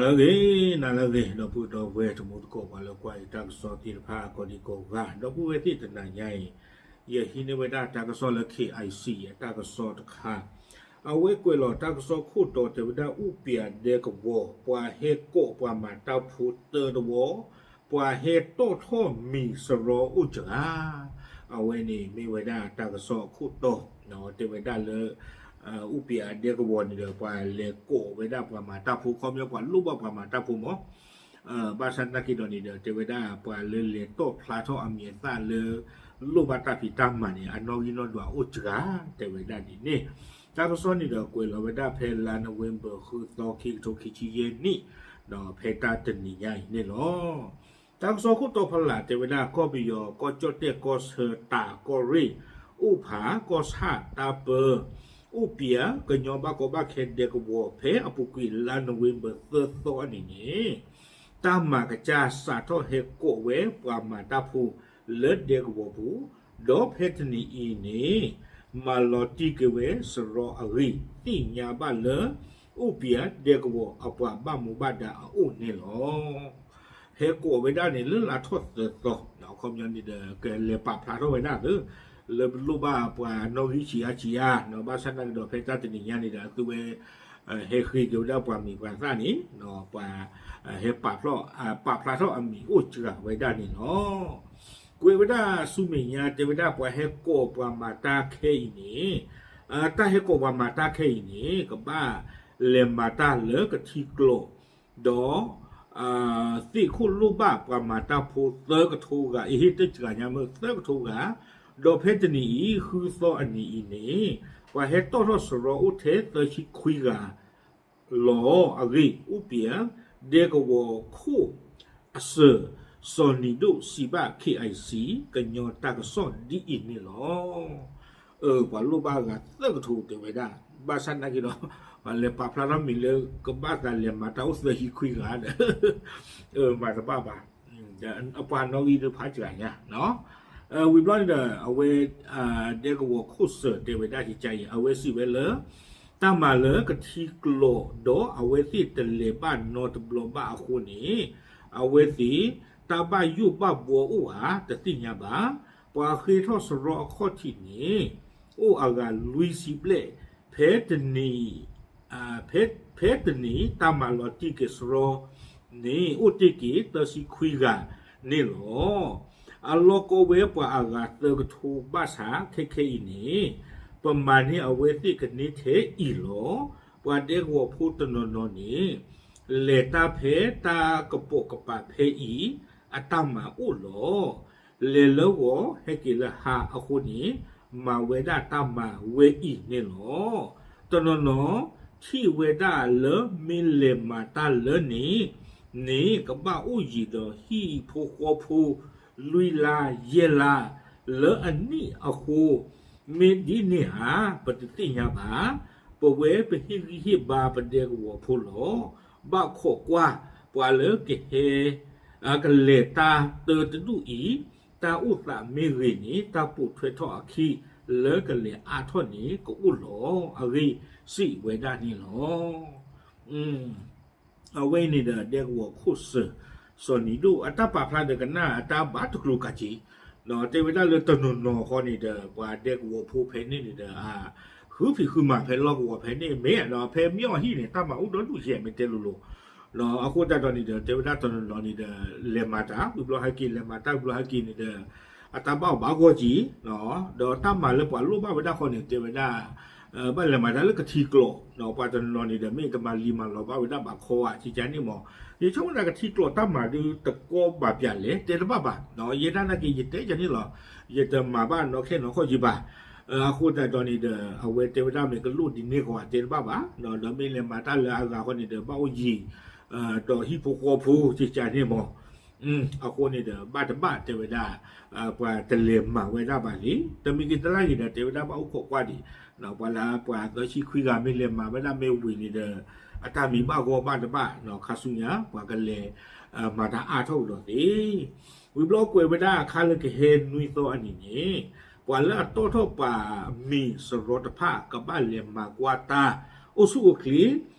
လၢအဂ့ၤ နၤလၢအဂ့ၤ ဒီပုၢ်ဒီဝဲၢ်တံၤသကိး ပှၤလၢကွၢ်ယတၢ်ကစီၣ်သ့ၣ်တဖၣ် ကိးဒံကိးဂၤ ဒီပုၢ်ဝဲၢ်သ့ၣ်တနၤညါအံၤ ယဟံးန့ၢ်ဝဲဒၣ်တၢ်ကစီၣ်လၢ KIC အတၢ်ကစီၣ်တခါ အဝဲကွဲးလီၤတၢ်ကစီၣ်ခိၣ်တီတဲဝဲဒၣ် အူပျၤဒဲကဝီၤ ပှၤဟဲကိးပှၤမၤတၢ်ဖိသၢတဝီ ပှၤဟဲတီၣ်ထီၣ်မံၤစရီအိၣ်စှၤ အဝဲန့ၣ်မ့ၢ်ဝဲဒၣ်တၢ်ကစီၣ်အခိၣ်တီ တဲဝဲဒၣ်လၢ အူပျၤဒဲကဝီၤန့ၣ်ဒီး ပှၤလဲၤကိးဝဲဒၣ်ပှၤမၤတၢ်ဖိ ခီပညီပှၤလိၣ်ဘၣ်ပှၤမၤတၢ်ဖိမး ဘၣ်ဆၣ်သနာ်က့ဒီးန့ၣ်ဒီး တဲဝဲဒၣ်ပှၤလၢလဲၤတီၣ်ဖျါထီၣ်အမံၤအသၣ်လၢ လိၣ်ဘၣ်တၢ်ဖံးတၢ်မၤန့ၣ် အနီၣ်ဂံၢ်နီၣ်ဒွးအိၣ်စှၤ တဲဝဲဒၣ်ဒ်န့ၣ် တၢ်ကစီၣ်န့ၣ်ဒီးကွဲးလီၤဝဲဒၣ်ဖဲလါနိၣ်ဝ့ဘၢၣ် ဃုသီ ခံကထိခံဆံယဲၢ်နံၣ် ဒီးဖဲတၢ်တနံၤညါအံၤန့ၣ်လီၤ. တၢ်ကစီၣ်ခိၣ်တီဖီလာ်တဲဝဲဒၣ် ကီၢ်ပယီၤ ကီၢ်ကၠီၣ်တဲၣ် ကီၢ်ဆၢ တး ကီၢ်ရ့ၣ် အိၣ်ဖး ကီၢ်ဆၣ် တၢ်ပၢ အူပျၤ ကညီဘၣ်ကီဘၣ်ခဲဒဲကဝီၤ ဖဲအပူၤကွံာ်လါနိၣ်ဝ့ဘၢၣ် သၢသီအနံၤန့ၣ် တၢ်မၤကစၢ်စးထီၣ်ဟဲကိးဝဲပှၤမၤတၢ်ဖိလၢဒဲကဝီၤပူၤ ဒီးဖဲတနံၤအံၤန့ၣ် မၤလီၤတံၢ်က့ၤဝဲစရီအဂ့ၢ် သ့ၣ်ညါဘၣ်လၢ အူပျၤဒဲကဝီၤအပှၤဘၣ်မူဘၣ်ဒါအအိၣ်န့ၣ်လီၤ. ဟဲကိးဝဲဒၣ်န့ၣ်လၢလါထီၣ်သၢသီ အခီပညီန့ၣ်ဒီး ကလဲၤပာ်ဖျါထီၣ်ဝဲဒၣ်သ့ လၢပလိၣ်ဘၣ်ပှၤနီၣ်ဂံၢ်ဆံးအါဆံးအါ ဘၣ်ဆၣ်သနာ်က့ဒီး ဖဲတၢ်တနံၤညါန့ၣ်ဒီး အသုဝဲ ဟဲဃ့က့ၤဝဲဒၣ်ပှၤမံၤပှၤသၣ်န့ၣ် ပှၤ ဟဲပာ်ဖျါ ပာ်ဖျါထီၣ်အမံၤအိၣ်စှၤဝဲဒၣ်န့ၣ်လီၤ. ကွဲးဝဲဒၣ်ဆူမဲာ်ညါ တဲဝဲဒၣ်ပှၤဟဲကိးပှၤမၤတၢ်ခဲအံၤန့ၣ် တၢ်ဟဲကိးပှၤမၤတၢ်ခဲအံၤန့ၣ် ကဘၣ်လဲၤမၤတၢ်လၢကထံကျိး ဒီး သ့ၣ်ခိၣ်လိၣ်ဘၣ်ပှၤမၤတၢ်ဖိသၢကထိဂၤ အဟ့ၣ်တစှၤညါမ့ၢ်သၢကထိဂၤ ဒီးဖဲတနံၤအံၤ ဃုသီအနံၤအံၤန့ၣ် ပှၤဟဲတီၣ်ထီၣ်စရီအိၣ်ထဲသၢဆံခွံဂၤ လီၤအဂ့ၢ် အူပျၤဒဲကဝီၤခိၣ်အစၢၤ စီၤနံၤဒိၣ်စံးဘၣ် KIC ကညီတၢ်ကစီၣ်ဒ်အံၤန့ၣ်လီၤ. ပှၤလိၣ်ဘၣ်ဂၤသၢကထိတဲဝဲဒၣ် ဘၣ်ဆၣ်သနာ်က့ဒီး ပှၤလဲၤပာ်ဖျါထီၣ်မံၤလၢကဘၣ်သးလဲၤမၤတၢ်အိၣ်သၢဆံခွံဂၤဒီး မၤတဘၣ်ဘၣ် အပှၤနီၣ်ဂံၢ်ဒုးဖးစှၤညါ ဝံၤဘျီန့ၣ်ဒီး အဝဲ ဒဲကဝီၤခိၣ်စၢၤတဲဝဲဒၣ်ကကါအံၤ အဝဲစံးဝဲလၢ တၢ်မၤလၢကထံကျိးဒီး အဝဲသ့ၣ်တလဲၤဘၣ်နီတဘျီဘၣ်အဃိန့ၣ် အဝဲသ့ၣ် တၢ်ဘၣ်ယိၣ်ဘၣ်ဘှီအိၣ်ဧါ တသ့ၣ်ညါဘၣ်. ပှၤဃ့ထီၣ်စရီအခီၣ်ထံးန့ၣ် အိၣ်အဂၤလွံၢ်ဆံဘျဲၣ် ဖဲတနံၤ ဖဲတနံၤတၢ်မၤလီၤတံၢ်က့ၤစရီန့ၣ် အိၣ်တ့ၢ်က့ၤသၢဆံခွံဂၤန့ၣ်လီၤ. အလီၢ်ကီဝဲပှၤအဂၤသၢကထိဘၣ်ဆၣ် ခဲခဲအံၤန့ၣ် ပမၤန့ၢ်အဝဲသ့ၣ်ကန့ၢ်ထဲအံၤလီၤ. ပှၤဒဲကဝီၤဖိတနီၤနီၤန့ၣ် လဲၤတၢ်ဖဲတၢ်ကပိာ်ကပၤဖဲအံၤ အတၢ်မၤအိၣ်လီၤ. လဲၤလၢဂီၤ ဟဲက့ၤလၢဟါအဃိန့ၣ် မၤဝဲဒၣ်တၢ်မၤဝဲအံၤန့ၣ်လီၤ. တနီၤနီၤ ထံၣ်ဝဲဒၣ်လၢမ့ၢ်လဲၤမၤတၢ်လၢန့ၣ် န့ၣ်ကဘၣ်အိၣ်ယံၤဒီးဟံၣ်ဖိဃီဖိ လွံၢ်လါယဲၢ်လါ လၢအနံၣ်အဃိ မ့ၢ်ဒ်န့ၣ်ဧါ ပတသ့ၣ်ညါဘၣ်. ပဝဲပဟ့ၣ်ဂံၢ်ဟ့ၣ်ဘါပဒဲကဝီၤဖိလီၤ. ဘၣ်ခိးကွၢ် ပှၤလၢကဟဲ ကလဲၤတၢ်တၢတဒူၣ်အံၤ တၢ်အိၣ်သးမ့ၢ်ဂ့ၤန့ၣ် တၢ်ပိာ်ထွဲထီၣ်အခံ လၢကလဲၤအါထီၣ်န့ၣ် ကအိၣ်လီၤအဂ့ၢ် စံးဝဲဒၣ်န့ၣ်လီၤ. အဝဲအံၤန့ၣ်ဒီး ဒဲကဝီၤခိၣ်စၢၤ စီၤနံၤဒိၣ် အတၢ်ပာ်ဖျါဒီးကနၣ် အတၢ်ဘၣ်တကျိၤကးက့ၤ ဒီးတဲဝဲဒၣ်လၢတနီၤနီၤဃီန့ၣ်ဒီး ပှၤဒဲကဝီၤဖိဖဲန့ၣ်န့ၣ်ဒီး ဃုဖံးဃုမၤဖဲလီၢ်ကဝီၤဖဲန့ၣ် မ့ၢ်ဒီးဖဲမ့ၢ်အီၤဟံၣ်န့ၣ် တၢ်မၤအိၣ်ဒီဒူၣ်ယဲၢ်မ့ၢ်တဲလိၤလိၤ အဃိသတးဒီးန့ၣ်ဒီး တဲဝဲဒၣ်တနီၤနီၤန့ၣ်ဒီး လဲၤမၤတၢ် ဝံၤဘျီဟဲက့ၤ လဲၤမၤတၢ်ဝံၤဘျီဟဲက့ၤန့ၣ်ဒီး အတၢ်ဘၣ်အီၣ်ဘၣ်ဂီၢ်က့ၤ ဒီးတၢ်မၤလၢပှၤလိၣ်ဘၣ်ဝဲဒၣ်ဃီန့ၣ် တဲဝဲဒၣ် ဘၣ်လဲၤမၤတၢ်လၢကထံကျိး ပှၤတနီၤနီၤန့ၣ်ဒီး မ့ၢ်တမၤလံၤမၤလီၤဘၣ်ဝဲဒၣ်ဘၣ်ခီဧါ ကကါန့ၣ်မး ယဆိကမိၣ်သးကထံကျိးတၢ်မၤဒုးတကီဘၣ်ပၠးလဲၣ် တဲတဘၣ်ဘၣ် ယဲဒၣ်နာ်က့ ယတဲကန့ၣ်လီၤ ယတမၤဘၣ်နီၢ်ခဲနီၢ်ခီၣ်ယံၤဘၣ် အဃိသတးဒီးန့ၣ်ဒီး အဝဲတဲဝဲဒၣ်မ့ၢ်ကလိၣ်ဒ်န့ၣ်ဃီဧါ တဲတဘၣ်ဘၣ် ဒီးမ့ၢ်လဲၤမၤတၢ်လၢအဂၤဃီန့ၣ်ဒီး ဘၣ်အိၣ်ယံၤ ဒီးဟံၣ်ဖိဃီဖိ ကကါန့ၣ်မး အဃိန့ၣ်ဒီး ဘၣ်တဘၣ်တဲဝဲဒၣ် ပှၤတလဲၤမၤဝဲဒၣ်ဘၣ်လံ တမံၤက့ၤတလၢ်က့ၤဒီး တဲဝဲဒၣ်ဘၣ်အိၣ်ခိးကွၢ်ဒံး ပှၤလၢပှၤသၢဆံခွံဂၤမ့ၢ်လဲၤမၤဝဲဒၣ်မ့ၢ်ဝံၤန့ၣ်ဒီး အတၢ်မံၤဘၣ်ဂီၢ်ဘၣ်တဘၣ် ခါဆူညါ ပှၤကလဲၤ မၤတၢ်အါထီၣ်ကဒီးသ့ ဝံၤဘျီကွဲးဝဲဒၣ်အခါလၢကဟဲနွံသီအနံၤန့ၣ် ပှၤလၢအတီၣ်ထီၣ်ပှၤမံၤစရီတဖၣ် ကဘၣ်လဲၤမၤကွၢ်တၢ် အိၣ်ဆူၣ်အိၣ်ချ့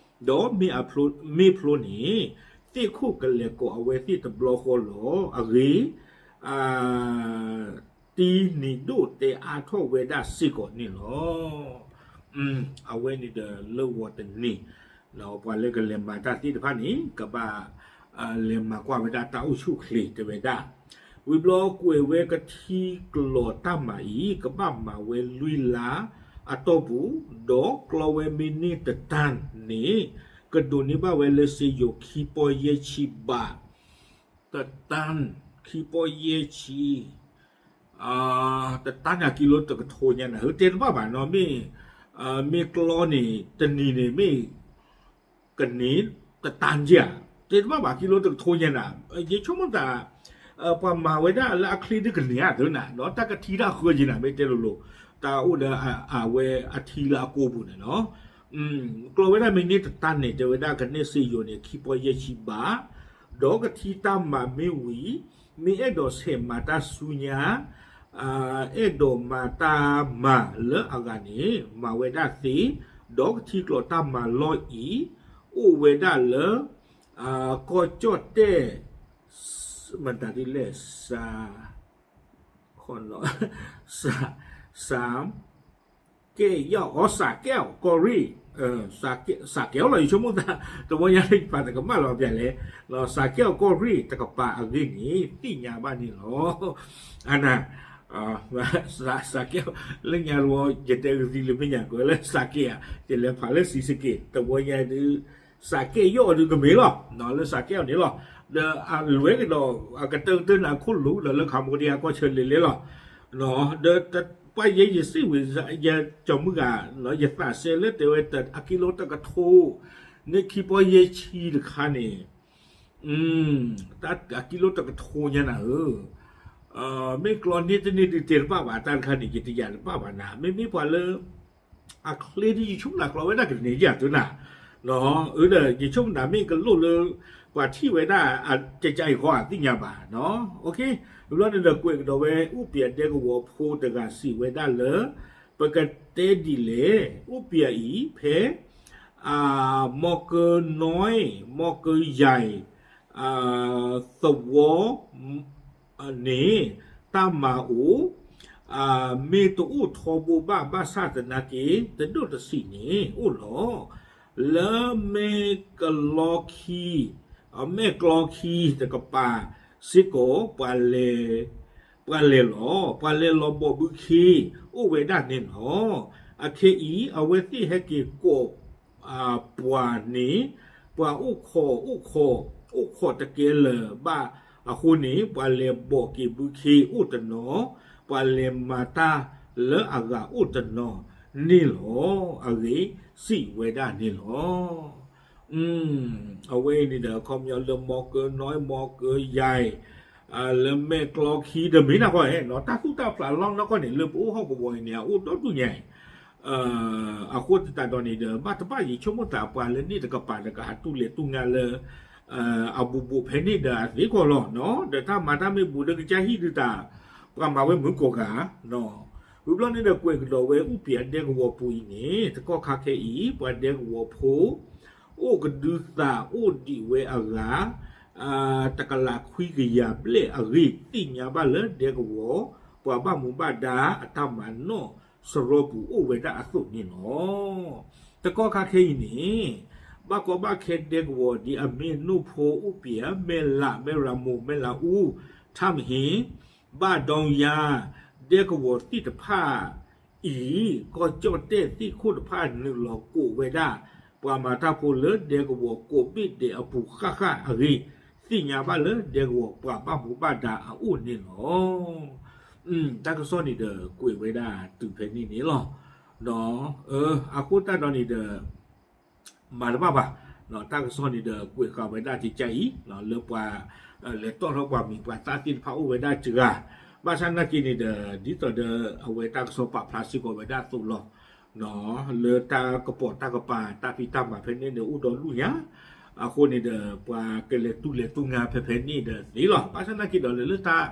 ဒီးမ့ၢ်အဖျိ မ့ၢ်ဖျိန့ၣ် သ့ၣ်ခိၣ်ကလဲၤကိးအဝဲသ့ၣ်တဘျီဃီလီၤ. အဂ့ၢ် တံနံၤဒိၣ်တဲအါထီၣ်ဝဲဒၣ်စ့ၢ်ကီးန့ၣ်လီၤ. အဝဲန့ၣ်ဒီးလၢဂီၤတနံၤ ပှၤလၢကလဲၤမၤတၢ်သ့ၣ်တဖၣ်န့ၣ် ကဘၣ် လဲၤမၤကွၢ်ဝဲဒၣ်တၢ်အိၣ်ဆူၣ်အိၣ်ချ့တဲဝဲဒၣ်. ဝံၤဘျီကွဲးဝဲကထံကျိးတၢ်မၤအံၤ ကဘၣ်မၤဝဲလွံၢ်လါအတီၢ်ပူၤ, ဒီးကျီဝဲမ့ၢ်န့ၢ်တတၢၢ်န့ၣ် ကဒိးန့ၢ်ဘၣ်ဝဲလၢစ့ယိၤခံပီၢ်ယဲၢ်ဆံဘး, တတၢၢ် ခံပီၢ်ယဲၢ်ဆံ တတၢၢ်န့ၣ်ကံလိတကထိညါနၤ တဲတဘၣ်ဘၣ်နီၤ မ့ၢ် မ့ၢ်ကျီန့ၣ် တနံၤန့ၣ်မ့ၢ် ကန့ၢ်တတၢၢ်ဧါ, တဲတဘၣ်ဘၣ် ကံလိတကထိညါနၤ, ယဆိကမိၣ်သး ပှၤမၤဝဲဒၣ်လၢအချ့ဒ်ကန့ၢ်ဧါသ့နၤ ဒီးတၢ်ကထံတၢ်ဃၢယံၤနၤ မ့ၢ်တဲလိၤလိၤ တၢ်အိၣ်ဒီးအဝဲအထံလၢအကိာ်ပူၤန့ၣ်နီၤ ကျီဝဲဒၣ်မ့ၢ်န့ၢ်တတၢၢ်န့ၣ် တဲဝဲဒၣ်ကန့ၢ်စ့ယိၤန့ၣ် ခံပီၢ်ယဲၢ်ဆံဘး, ဒီးကထံတၢ်မၤမ့ၢ်ဝံၤ မ့ၢ်အဲၣ်ဒိးဆဲးမၤတၢ်ဆူညါ အဲၣ်ဒိးမၤတၢ်မၤလၢအဂၤန့ၣ် မၤဝဲဒၣ်သ့, ဒီးကထံကျိးတၢ်မၤလီၢ်အံၤ အိၣ်ဝဲဒၣ်လၢ ကီၢ်ကၠီၣ်တဲၣ် မတၤဒ်လဲၣ် စး စး ကဲၣ်ယီၣ် အီ စးကဲၣ်အီၣ်ကီၢ်ရ့ၣ် စးကဲၣ်အီၣ်လီၤ ယဆိကမိၣ်သး တဝီညါလၢယပာ်တကမၣ်လီၤပျၢ်လဲၣ် စးကဲၣ်အီၣ်ကီၢ်ရ့ၣ်တကပၤအဂ့ၢ်န့ၣ် သ့ၣ်ညါဘၣ်န့ၣ်လီၤ. အန စးကဲၣ် လၢညါတဝီ ယတဲကသံလၢမ့ၢ်ညါကွဲးလၢစးကဲၣ်ဧါ ယလဲၤဖးလၢစံစက့ၣ် တဝီညါဒုး စးကဲၣ်ယီၣ်အီၤဒုးကမ့ၢ်လီၤ လၢစးကဲၣ်အီၣ်န့ၣ်လီၤ. ဒီးအလွဲကဒီး အကတၢၢ်ကတၢၢ်န့ၣ် အခိၣ်လိၤဒီးလၢ Cambodia ကီၢ်ဆၢလဲၤလဲၤလီၤ. ဒီးပှၤယဲယစံးဝံၤ ယကၠီၤမုၢ်ဂၤ ယသးစဲလၢတဲဝဲ အကံလိတကထိ န့ၢ်ခံပီၢ်ယဲၢ်ဆံတခါန့ၣ် တၢ်အကံလိတကထိညါနၤဧၢ, မ့ၢ်ကျီန့ၢ်တန့ၢ်ဒုးတဲတဘၣ်ဘၣ် တၢ်တခါန့ၣ် ယတယာ်တဘၣ်ဘၣ်နၤ မ့မ့ၢ်ပှၤလၢ အချ့ဒ်ယဆိကမိၣ်နၤကျီဝဲဒၣ်ကန့ၢ်ယၤသ့နၤ, အဒီးယဆိကမိၣ်နၤမ့ၢ်ကလိၣ်လၢ ပှၤထံၣ်ဝဲဒၣ် ကကါအံၤဃီအသ့ၣ်ညါဘၣ်, ဘျီန့ၣ်ဒီးကွဲးကဒီးဝဲ အိၣ်ပၠးဒဲကဝီၤဖိတဂၤစံးဝဲဒၣ်လၢ ပကတဲဒ်လဲၣ် အိၣ်ပၠးအံၤဖဲ မီကၢနီၢ် မီကၢယၤ သဝီ န့ၣ် တၢ်မၤအိၣ် မ့ၢ်တအိၣ်ထီဘိဘၣ် ဘၣ်ဆၣ်သနာ်က့ တဒိၣ်တဆံးန့ၣ်အိၣ်လီၤ. လၢမဲၢ်ကလီခံ မဲၢ်ကျီခံတကပၤစ့ၢ်ကီး ပှၤလဲၤလီၤ ပှၤလဲၤလီၤဘီၣ်ဘုခ့ အိၣ်ဝဲဒၣ်န့ၣ်လီၤ. အခဲအံၤ အဝဲသ့ၣ်ဟဲက့ၤကိး ပှၤန့ၣ် ပှၤအိၣ်ခိးအိၣ်ခိး အိၣ်ခိးတကဲလၢၤဘၣ်အဃိန့ၣ် ပှၤလဲၤဘီၣ်က့ၤဘုခ့အိၣ်တနီၤ ပှၤလဲၤမၤတၢ်လၢအဂၤအိၣ်တနီၤန့ၣ်လီၤ. အဂ့ၢ်စံးဝဲဒၣ်န့ၣ်လီၤ. အဝဲအံၤန့ၣ်ဒီး ခီပညီလၢမီကၢနီၢ် မီကၢယၤ လၢမဲၢ်ကျီခံဒီးမ့ၢ်နၢ်ကီၢ် တၢ်သူၣ်တၢ်ဖျးလီၢ်နီၢ်ကီၢ်န့ၣ် လၢပအိၣ်ဟီၣ်ကဝီၤအံၤန့ၣ် အအိၣ်ဒီဒူၣ်ညါအံၤ အဃိသတးဒီးန့ၣ်ဒီး ဘၣ်တဘၣ်ယဆိကမိၣ်သးပှၤလၢန့ၣ်တကပၤဒီးကဟးတူၢ်လဲၤတူၢ်ငါလၢ အဘူးဘူးဖဲန့ၣ်ဒီးအသ့ကီးလီၤ. ဒီးတၢ်မၤတၢ်မ့ၢ်ဘူးဒီးကစၢ်ဟံၣ်ဒုးတၢ် ပှၤမၤဝဲမုာ်ကိးဂၤ ဝံၤဘျီန့ၣ်ဒီးကွဲးကဒီးဝဲအိၣ်ပၠးဒဲကဝီၤပူၤအံၤန့ၣ် တကီၢ်ခါခဲအံၤ ပှၤဒဲကဝီၤဖိ အိၣ်ကဒုသးအိၣ်ဒံးဝဲအဂၤ တကလးခွံကယၤဘျဲၣ်အဂ့ၢ် သ့ၣ်ညါဘၣ်လၢဒဲကဝီၤ ပှၤဘၣ်မူဘၣ်ဒါအတၢ်မၤနီၣ်စရီပူၤအိၣ်ဝဲဒၣ်အသိးန့ၣ်လီၤ. တကီၢ်ခါခဲအံၤန့ၣ် ဘၣ်ကီဘၣ်ခဲဒဲကဝီၤဒ်အမ့ၢ်နိၣ်ဖိအိၣ်ပၠး မဲၢ်လး မဲၢ်ရမိၢ် မဲၢ်လးအူ ထၣ်မဟ့ ဘၣ်ဒီယါ ဒဲကဝီၤသ့ၣ်တဖၣ်အံၤ ကီၢ်ကၠီၣ်တဲၣ်သ့ၣ်ခိၣ်တဖၣ်နုာ်လီၤကိးဝဲဒၣ် ပှၤမၤတၢ်ဖိလၢဒဲကဝီၤကိးဘ့ၣ်ဒဲးအပူၤဃၣ်ဃၣ်အဂ့ၢ် သ့ၣ်ညါဘၣ်လၢဒဲကဝီၤပှၤဘၣ်မူဘၣ်ဒါအအိၣ်န့ၣ်လီၤ. တၢ်ကစီၣ်န့ၣ်ဒီးကွဲးဝဲဒၣ်တုၤဖဲန့ၣ်န့ၣ်လီၤ. အဃိသတးဒီးန့ၣ်ဒီး မၤတဘၣ်ဘၣ်, တၢ်ကစီၣ်န့ၣ်ဒီးကွဲးဃာ်ဝဲဒၣ်ကကါအံၤ လၢပှၤ လဲၤတီၣ်ထီၣ်ပှၤမံၤပှၤသၣ်သ့ၣ်တဖၣ်အိၣ်ဝဲဒၣ်စှၤ, ဘၣ်ဆၣ်နာ်က့န့ၣ်ဒီး ဒ်သိးဒီးအဝဲတၢ်ကစီၣ်ပာ်ဖျါစ့ၢ်ကီးဝဲဒၣ်အသိးလီၤ. လၢတၢ်ကပိာ်တၢ်ကပၤတၢ်ဖံးတၢ်မၤဖဲန့ၣ်န့ၣ်အိၣ်ဒီဒူၣ်ညါ, အဃိန့ၣ်ဒီး ပှၤကလဲၤတူၢ်လဲၤတူၢ်ငါဖဲဖဲန့ၣ်ဒီးသ့လီၤ. ဘၣ်ဆၣ်နာ်က့ဒီးလၢတၢ်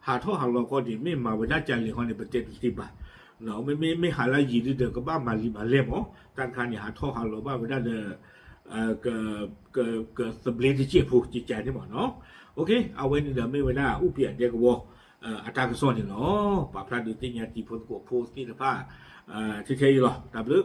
ဟးထီၣ်ဟးလီၤခီန့ၣ် မ့ၢ်မၤဝဲဒၣ်ကလဲာ်ခီန့ၣ် ပတဲတသ့ဘၣ်. မ့မ့ၢ်မ့ၢ်ဟးလၢယံၤဒုဒီးကဘၣ်မၤလံာ်မၤလဲၢ်မး, တၢ်တခါန့ၣ် ဟးထီၣ်ဟးလီၤဘၣ်ဝဲဒၣ်ဒီး ကသဘျ့တစဲးဖိကကန့ၣ်မ့ၢ်နီၤ. အဝဲန့ၣ်ဒီးမ့ၢ်ဝဲဒၣ် အူပယၣ်ဒဲကဝီၤ အတၢ်ကစီၣ်န့ၣ်လီၤ. ပာ်ဖျါဒုးသ့ၣ်ညါတံၤဖိသကိးဖိသ့ၣ်တဖၣ် ထဲထဲအံၤလီၤ. တၢ်ဘျုး